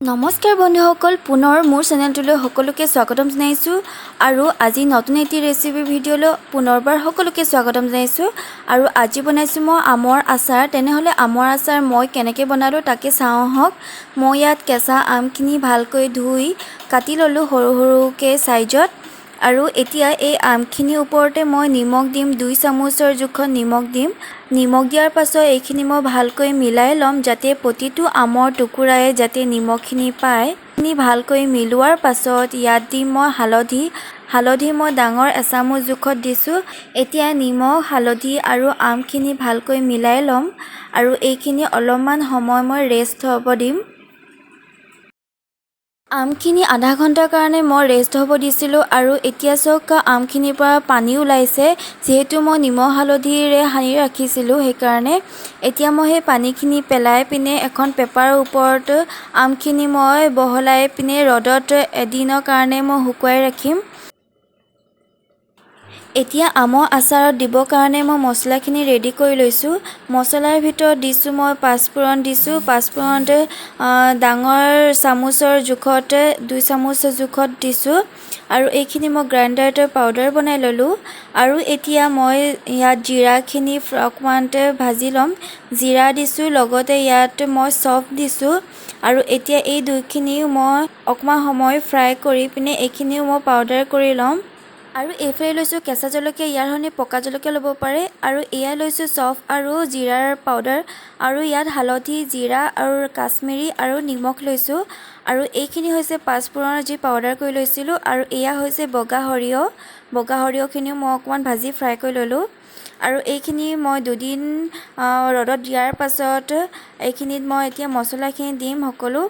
নমস্কাৰ বন্ধুসকল, পুনৰ মোৰ চেনেলটোলৈ সকলোকে স্বাগতম জনাইছোঁ আৰু আজি নতুন এটি ৰেচিপি ভিডিঅ'লৈ পুনৰবাৰ সকলোকে স্বাগতম জনাইছোঁ। আৰু আজি বনাইছোঁ মই আমৰ আচাৰ। তেনেহ'লে আমৰ আচাৰ মই কেনেকৈ বনালোঁ, তাকে চাওঁ আহক। মই ইয়াত কেঁচা আমখিনি ভালকৈ ধুই কাটি ল'লোঁ সৰু সৰুকৈ চাইজত। আৰু এতিয়া এই আমখিনিৰ ওপৰতে মই নিমখ দিম, 2 চামুচৰ জোখত নিমখ দিম। নিমখ দিয়াৰ পাছত এইখিনি মই ভালকৈ মিলাই ল'ম, যাতে প্ৰতিটো আমৰ টুকুৰাই যাতে নিমখখিনি পায়। এইখিনি ভালকৈ মিলোৱাৰ পাছত ইয়াত দিম মই হালধি। হালধি মই ডাঙৰ এচামুচ জোখত দিছোঁ। এতিয়া নিমখ, হালধি আৰু আমখিনি ভালকৈ মিলাই ল'ম আৰু এইখিনি অলপমান সময় মই ৰেষ্ট হ'ব দিম। আমখিনি আধা ঘণ্টাৰ কাৰণে মই ৰেষ্ট হ'ব দিছিলোঁ আৰু এতিয়া চাওক, আমখিনিৰ পৰা পানী ওলাইছে। যিহেতু মই নিমখ হালধিৰে সানি ৰাখিছিলোঁ, সেইকাৰণে এতিয়া মই সেই পানীখিনি পেলাই পিনে এখন পেপাৰৰ ওপৰত আমখিনি মই বহলাই পিনে ৰ'দত এদিনৰ কাৰণে মই শুকুৱাই ৰাখিম। এতিয়া আমৰ আচাৰত দিবৰ কাৰণে মই মছলাখিনি ৰেডি কৰি লৈছোঁ। মছলাৰ ভিতৰত দিছোঁ মই পাঁচফোৰণ দিছোঁ। পাঁচফোৰণতে ডাঙৰ চামুচৰ জোখত 2 চামুচ জোখত দিছোঁ আৰু এইখিনি মই গ্ৰাইণ্ডাৰতে পাউডাৰ বনাই ল'লোঁ। আৰু এতিয়া মই ইয়াত জিৰাখিনি অকণমানতে ভাজি ল'ম। জিৰা দিছোঁ, লগতে ইয়াত মই চফ দিছোঁ আৰু এতিয়া এই দুইখিনিও মই অকণমান সময় ফ্ৰাই কৰি পিনে এইখিনিও মই পাউডাৰ কৰি ল'ম। আৰু এইফালে লৈছোঁ কেঁচা জলকীয়া, ইয়াৰ সলনি পকা জলকীয়া ল'ব পাৰে। আৰু এয়া লৈছোঁ চফ আৰু জিৰাৰ পাউডাৰ আৰু ইয়াত হালধি, জিৰা আৰু কাশ্মীৰি আৰু নিমখ লৈছোঁ। আৰু এইখিনি হৈছে পাঁচফোৰণৰ যি পাউডাৰ কৰি লৈছিলোঁ। আৰু এয়া হৈছে বগা সৰিয়হ। বগা সৰিয়হখিনিও মই অকণমান ভাজি ফ্ৰাই কৰি ল'লোঁ। আৰু এইখিনি মই দুদিন ৰ'দত দিয়াৰ পাছত এইখিনিত মই এতিয়া মছলাখিনি দিম সকলো।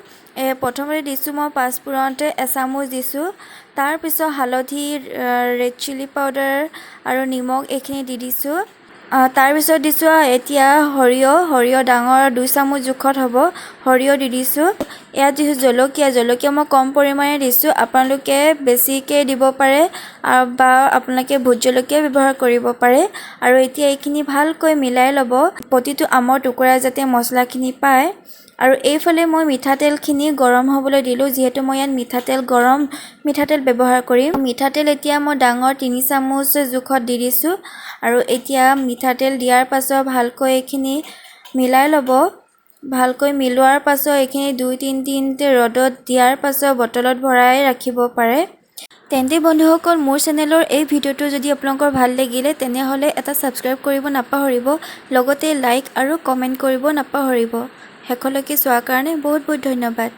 প্ৰথমতে দিছোঁ মই পাঁচফোৰণতে এচামুচ দিছোঁ। তাৰপিছত হালধি, ৰেড চিলি পাউডাৰ আৰু নিমখ এইখিনি দি দিছোঁ। তাৰপিছত দিছোঁ এতিয়া সৰিয়হ। সৰিয়হ ডাঙৰ 2 চামুচ জোখত হ'ব, সৰিয়হ দি দিছোঁ। ইয়াত দিছোঁ জলকীয়া। জলকীয়া মই কম পৰিমাণে দিছোঁ, আপোনালোকে বেছিকৈ দিব পাৰে বা আপোনালোকে ভোট জলকীয়া ব্যৱহাৰ কৰিব পাৰে। আৰু এতিয়া এইখিনি ভালকৈ মিলাই ল'ব, প্ৰতিটো আমৰ টুকুৰাই যাতে মছলাখিনি পায়। আৰু এইফালে মই মিঠাতেলখিনি গৰম হ'বলৈ দিলোঁ, যিহেতু মই ইয়াত মিঠাতেল, গৰম মিঠাতেল ব্যৱহাৰ কৰিম। মিঠাতেল এতিয়া মই ডাঙৰ 3 চামুচ জোখত দি দিছোঁ। আৰু এতিয়া মিঠাতেল দিয়াৰ পাছত ভালকৈ এইখিনি মিলাই ল'ব। ভালকৈ মিলোৱাৰ পাছত এইখিনি 2-3 দিন ৰ'দত দিয়াৰ পাছত বটলত ভৰাই ৰাখিব পাৰে। তেন্তে বন্ধুসকল, মোৰ চেনেলৰ এই ভিডিঅ'টো যদি আপোনালোকৰ ভাল লাগিলে, তেনেহ'লে এটা ছাবস্ক্ৰাইব কৰিব নাপাহৰিব, লগতে লাইক আৰু কমেণ্ট কৰিব নাপাহৰিব। শেষলৈকে চোৱাৰ কাৰণে বহুত বহুত ধন্যবাদ।